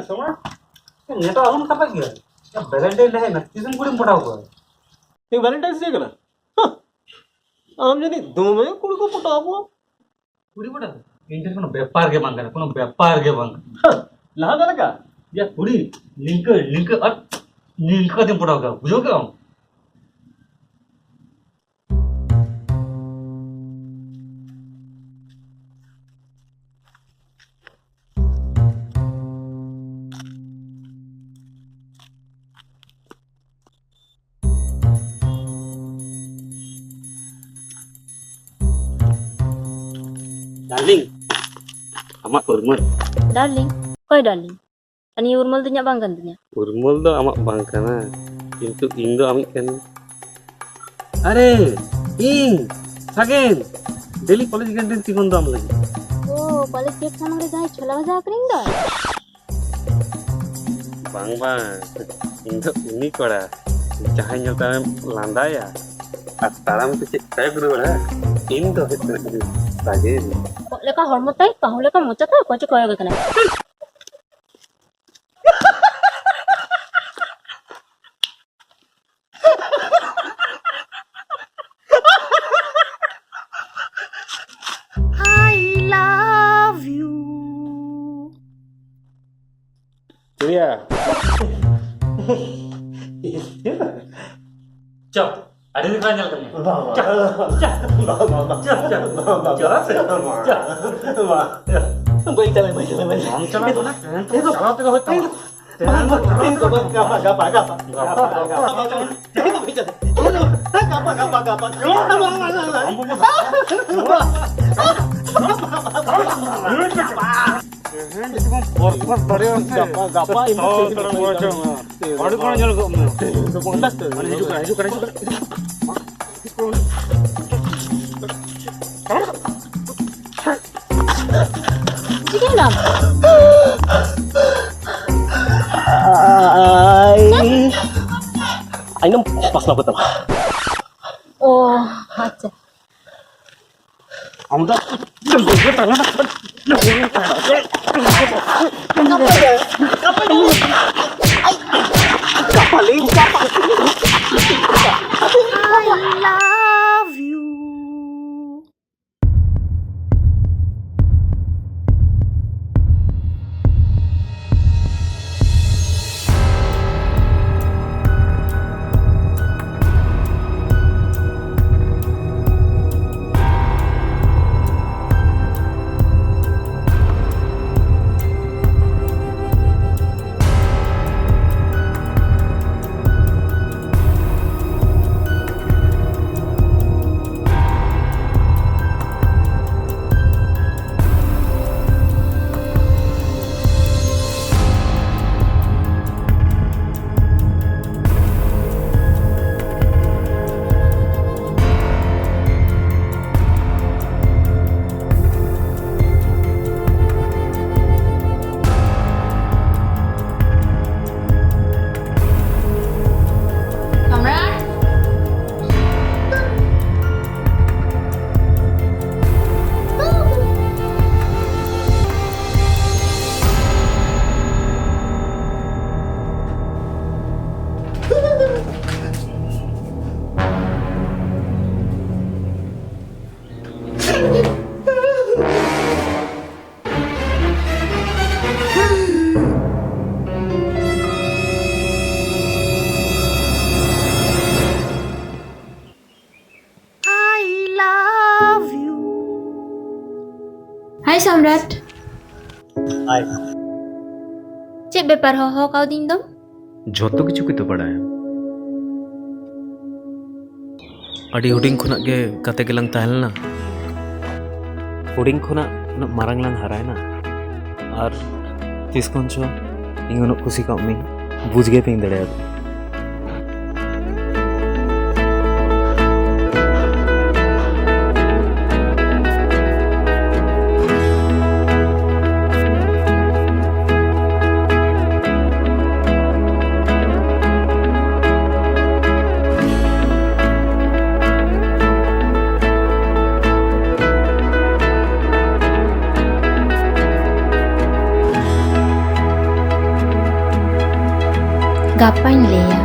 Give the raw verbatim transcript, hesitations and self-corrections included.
ᱥᱚᱢᱟ, ᱱᱮᱛᱟᱨ ᱟᱞᱚᱢ ᱠᱟᱛᱷᱟ ᱜᱮᱭᱟ᱾ ᱵᱷᱮᱞᱮᱱᱴᱟᱭᱤᱱ ᱰᱮ ᱦᱮᱡ ᱮᱱᱟ, ᱛᱤᱥᱮᱢ ᱠᱩᱲᱤᱢ ᱯᱚᱴᱟᱣ ᱠᱚᱣᱟ? ᱛᱮᱦᱮᱧ ᱵᱷᱮᱞᱮᱱᱴᱟᱭᱤᱱᱥ ᱰᱮ ᱠᱟᱱᱟ᱾ ᱦᱟᱸ, ᱟᱢ ᱡᱟᱹᱱᱤᱡ ᱫᱚᱢᱮ ᱠᱩᱲᱤ ᱠᱚ ᱯᱚᱴᱟᱣ ᱠᱚᱣᱟ᱾ ᱠᱩᱲᱤ ᱯᱚᱴᱟᱣ? ᱤᱧ ᱴᱷᱮᱱ ᱠᱳᱱᱳ ᱵᱮᱯᱟᱨ ᱜᱮ ᱵᱟᱝ ᱠᱟᱱᱟ, ᱠᱳᱱᱳ ᱵᱮᱯᱟᱨ ᱜᱮ ᱵᱟᱝ ᱠᱟᱱᱟ᱾ ᱦᱟᱸ, ᱞᱟᱦᱟ ᱫᱚ ᱞᱮᱠᱟ? ᱭᱟ ᱠᱩᱲᱤ, ᱱᱤᱝᱠᱟᱹ, ᱱᱤᱝᱠᱟᱹ ᱟᱨ ᱱᱤᱝᱠᱟᱹ ᱠᱟᱛᱮᱢ ᱯᱚᱴᱟᱣ ᱠᱚᱣᱟ, ᱵᱩᱡᱷᱟᱹᱣ ᱠᱮᱫᱟᱢ? ᱰᱟᱨᱞᱤᱝ, ᱟᱢᱟᱜ ᱩᱨᱢᱟᱹᱞ᱾ ᱰᱟᱨᱞᱤᱝ? ᱚᱠᱚᱭ ᱰᱟᱨᱞᱤᱝ? ᱟᱨ ᱱᱤᱭᱟᱹ ᱩᱨᱢᱟᱹᱞ ᱫᱚ ᱤᱧᱟᱹᱜ ᱵᱟᱝ ᱠᱟᱱ ᱛᱤᱧᱟᱹ᱾ ᱩᱨᱢᱟᱹᱞ ᱫᱚ ᱟᱢᱟᱜ ᱵᱟᱝ ᱠᱟᱱᱟ, ᱠᱤᱱᱛᱩ ᱤᱧ ᱫᱚ ᱟᱢᱤᱡ ᱠᱟᱹᱱᱟᱹᱧ᱾ ᱟᱨᱮ, ᱤᱧ, ᱥᱟᱜᱮᱱ, ᱰᱮᱞᱤ ᱠᱚᱞᱮᱡᱽ ᱜᱮᱴ ᱨᱮᱧ ᱛᱤᱸᱜᱩᱱ ᱫᱚ ᱟᱢ ᱞᱟᱹᱜᱤᱫ᱾ ᱳ, ᱠᱚᱞᱮᱡᱽ ᱜᱮᱴ ᱥᱟᱢᱟᱝ ᱨᱮ ᱡᱟᱦᱟᱸᱭ ᱪᱷᱳᱞᱟ ᱵᱷᱟᱡᱟ ᱟᱹᱠᱷᱨᱤᱧ ᱫᱚ? ᱵᱟᱝ, ᱵᱟᱝ, ᱤᱧ ᱫᱚ ᱩᱱᱤ ᱠᱚᱲᱟ, ᱡᱟᱦᱟᱸᱭ ᱧᱮᱞ ᱛᱟᱭᱚᱢ ᱞᱟᱸᱫᱟᱭᱟ ᱟᱨ ᱛᱟᱲᱟᱢ ᱛᱮ ᱪᱮᱫ ᱠᱚᱭᱚᱜ ᱨᱩᱣᱟᱹᱲᱟ, ᱤᱧ ᱫᱚ ᱦᱩᱭᱩᱜ ᱠᱟᱱᱟ ᱩᱱᱤ ᱥᱟᱜᱮᱱ᱾ ᱠᱚᱸᱜ ᱞᱮᱠᱟ ᱦᱚᱲᱢᱚ ᱛᱟᱭ, ᱠᱟᱹᱦᱩ ᱞᱮᱠᱟ ᱢᱚᱪᱟ ᱛᱟᱭ, ᱚᱠᱚᱭ ᱪᱚ ᱠᱚᱭᱚᱜᱮ ᱠᱟᱱᱟᱭ᱾ I love you. ᱪᱩᱲᱤᱭᱟ᱾ ᱪᱚ, ᱟᱹᱰᱤ ᱫᱤᱱ ᱠᱷᱚᱱ ᱧᱮᱞ ᱠᱟᱫ ᱢᱮᱭᱟ᱾ ᱵᱟᱝ, ᱵᱟᱝ᱾ ᱪᱚ, ᱪᱚ, ᱵᱟᱝ, ᱵᱟᱝ, ᱵᱟᱝ᱾ ᱪᱚ, ᱪᱚ᱾ ᱵᱟᱝ, ᱵᱟᱝ, ᱪᱟᱞᱟᱜ ᱥᱮ? ᱵᱟᱝ, ᱵᱟᱝ᱾ ᱵᱟᱹᱧ ᱪᱟᱞᱟᱜ, ᱵᱟᱹᱧ ᱪᱟᱞᱟᱜ, ᱵᱟᱹᱧ ᱪᱟᱞᱟᱜ᱾ ᱵᱟᱢ ᱪᱟᱞᱟᱜ ᱠᱟᱱᱟ? ᱦᱮᱸ, ᱛᱚ ᱪᱟᱞᱟᱣ ᱛᱮᱜᱮ ᱦᱩᱭᱩᱜ ᱛᱟᱢᱟ᱾ ᱵᱟᱝ, ᱵᱟᱝ, ᱵᱟᱝ, ᱜᱟᱯᱟ, ᱜᱟᱯᱟ, ᱜᱟᱯᱟ, ᱜᱟᱯᱟ᱾ ᱜᱟᱯᱟ, ᱜᱟᱯᱟ, ᱜᱟᱯᱟ᱾ ᱛᱮᱦᱮᱧ ᱡᱩᱫᱤ ᱵᱚᱱ ᱯᱚᱨ ᱯᱚᱨ ᱫᱟᱲᱮᱭᱟᱜᱼᱟ ᱥᱮ, ᱜᱟᱯᱟ, ᱜᱟᱯᱟ ᱤᱧ ᱛᱟᱣ ᱫᱚ ᱛᱟᱲᱟᱢ ᱵᱟᱹᱧ ᱵᱚᱲᱚ ᱪᱟᱞᱟᱜᱼᱟ᱾ ᱦᱚᱪᱚ᱾ ᱟᱹᱰᱤ ᱠᱚᱲᱟ ᱧᱮᱞ ᱠᱚᱜ ᱢᱮ᱾ ᱛᱮᱦᱮᱧ ᱫᱚ ᱵᱚᱱ ᱪᱟᱞᱟᱜ ᱛᱮ᱾ ᱢᱟᱱᱮ ᱦᱤᱡᱩᱜ ᱠᱟᱱᱟ, ᱦᱤᱡᱩᱜ ᱠᱟᱱᱟ, ᱦᱤᱡᱩᱜ ᱠᱟᱱᱟ᱾ ᱪᱤᱠᱟᱹᱭᱮᱱᱟᱢ? ᱟᱭ-, ᱟᱭᱱᱚᱢ ᱯᱟᱥᱱᱟᱣ ᱠᱟᱛᱟᱢᱟ᱾ ᱳ, ᱟᱪᱪᱷᱟ᱾ ᱟᱢ ᱫᱚ ᱰᱟᱹᱝᱜᱩᱣᱟᱹ ᱜᱮ ᱛᱟᱦᱮᱱᱟ᱾ ᱰᱟᱹᱝᱜᱩᱣᱟᱹ ᱜᱮ ᱛᱟᱦᱮᱱᱟ᱾ ᱜᱟᱯᱟ ᱞᱟᱹᱭ ᱟᱢ᱾ I love you. সম্রাট। I love you. Hi, সম্রাট। হাই। ᱪᱮᱫ ᱵᱮᱯᱟᱨ ᱦᱚᱦᱚ ᱠᱟᱣᱫᱤᱧ ᱫᱚᱢ? ᱡᱷᱚᱛᱚ ᱠᱤᱪᱷᱩ ᱜᱮᱛᱚ ᱵᱟᱲᱟᱭᱟ᱾ ᱟᱹᱰᱤ ᱦᱩᱰᱤᱧ ᱠᱷᱚᱱᱟᱜ ᱜᱮ ᱜᱟᱛᱮ ᱜᱮᱞᱟᱝ ᱛᱟᱦᱮᱸ ᱞᱮᱱᱟ᱾ ᱦᱩᱰᱤᱧ ᱠᱷᱚᱱᱟᱜ ᱩᱱᱟᱹᱜ ᱢᱟᱨᱟᱝ ᱞᱟᱝ ᱦᱟᱨᱟᱭᱮᱱᱟ᱾ ᱟᱨ ᱛᱤᱥ ᱠᱷᱚᱱ ᱪᱚ ᱤᱧ ᱩᱱᱟᱹᱜ ᱠᱩᱥᱤ ᱠᱟᱜ ᱢᱤᱧ, ᱵᱩᱡᱽ ᱜᱮ ᱵᱟᱹᱧ ᱫᱟᱲᱮᱭᱟᱫᱟ᱾ ᱜᱟᱯᱟᱧ ᱞᱟᱹᱭᱟ᱾